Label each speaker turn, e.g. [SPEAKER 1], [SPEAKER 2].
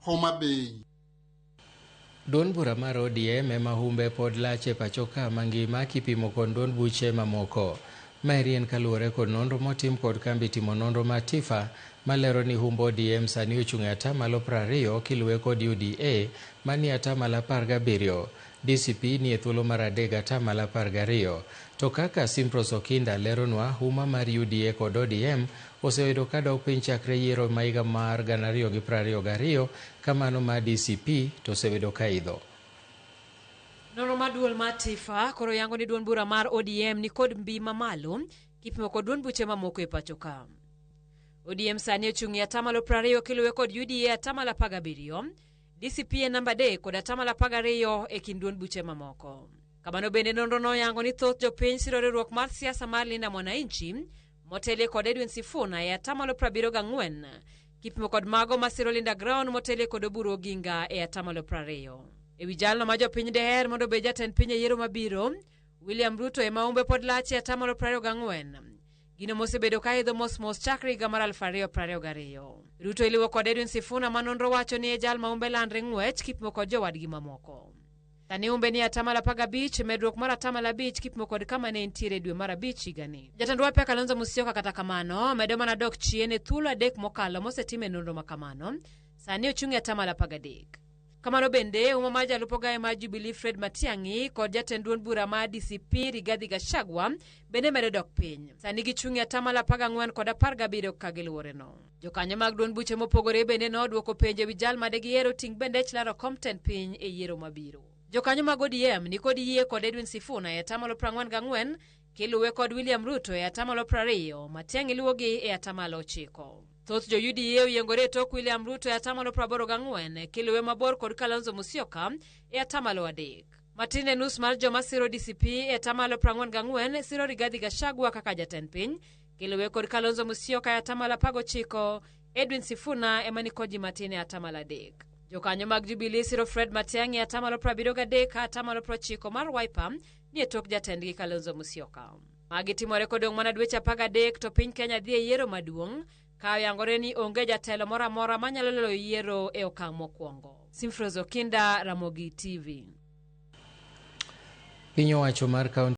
[SPEAKER 1] Homa Bay.
[SPEAKER 2] Duond bura mar ODM ema humbe pod lach e pacho ka mangima kipimo kod duond buche mamoko. Maeri en kaluwore kod nonro motim kod kambi timo nonro mar TIFA malero ni humb ODM sani ochung' e atamalo 20 kiluwe kod UDA manie atamalo 17. DCP nie thuolo mar 3 atamalo 12. To kaka Simpros Okinda leronwa, huma mar UDA kod ODM oseyudo ka dok piny chakre yiero ma higa mar 2022 kamano mar DCP to osebedo ka idho.
[SPEAKER 3] Nonro mar duol mar TIFA koro yango ni duond bura mar ODM ni kod mbi mamalo kipimo kod duond buche mamoko e pacho ka. ODM sani ochung' e atamalo 20 kiluwe kod UDA atamalo 17, DCP e namba 3 kod atamalo 12 e kind duond buche mamoko. Kamano bende nonro noyango ni thoth jopiny siro riwruok mar siasa mar Linda Mwananchi motelie kod Edwin Sifuna e atamalo 74 kipimo kod mago masiro Linda Ground motelie kod Oburu Oginga e atamalo 20. Ewi jalno ma jopiny deher mondo obed jatend piny e yiero mabiro, William Ruto ema humbe pod lach e atamalo 24. Gino mosebedo ka idho mos mos chakre higa mar 2022. Ruto iliwo kod Edwin Sifuna ma nonro wacho ni e jal ma humbe landre ng'wech kipimo kod jowadgi mamoko. Sani humbe ni atamalo 15, medruok mar atamalo 5 kipimo kod kama ne entiere dwe mar 5 higani. Jatend Wiper Kalonzo Musyoka kata kamano medo mana dok chien e thuolo 3 mokalo mosetime nonro ma kamano. Sani ochung' e atamalo 13. Kamano bende umma mar jalup ogaye mar Jubilee Fred Matiang'i kod jatend duond bura mar DCP Rigathi Gachagua bende medo dok piny. Sani gichung' e atamalo 14 kod 17 ka giluwore no. Jokanyo mag duond buche mopogore bende nodwoko penjo ewi jal made gihero ting' bendech laro kom tend piny e yiero mabiro. Jokanyo mag ODM ni kod yie kod Edwin Sifuna e atamalo 44 kiluwe kod William Ruto e atamalo 20, Matiang'i luwogi e atamalo 9. Thoth jo UDA oyiengore e tok William Ruto e atamalo 84 kiluwe mabor kod Kalonzo Musyoka e atamalo 3. Matin e nus mar joma siro DCP e atamalo 44 siro Rigathi Gachagua kaka jatend piny, kiluwe kod Kalonzo Musyoka e atamalo 19, Edwin Sifuna ema nikod ji matin e atamalo 3. Jokanyo mag Jubilee siro Fred Matiang'i e atamalo 73 ka atamalo 90 mar Wiper ni e tok jatendgi Kalonzo Musyoka. Magi timore kodong' mana dweche 13 to piny Kenya dhi e yiero maduong' ka oyangore ni onge jatelo moro amora manyalo loyo yiero e okang' mokwongo. Simfrozo Kinda, Ramogi TV.
[SPEAKER 2] Piny owacho mar kaunti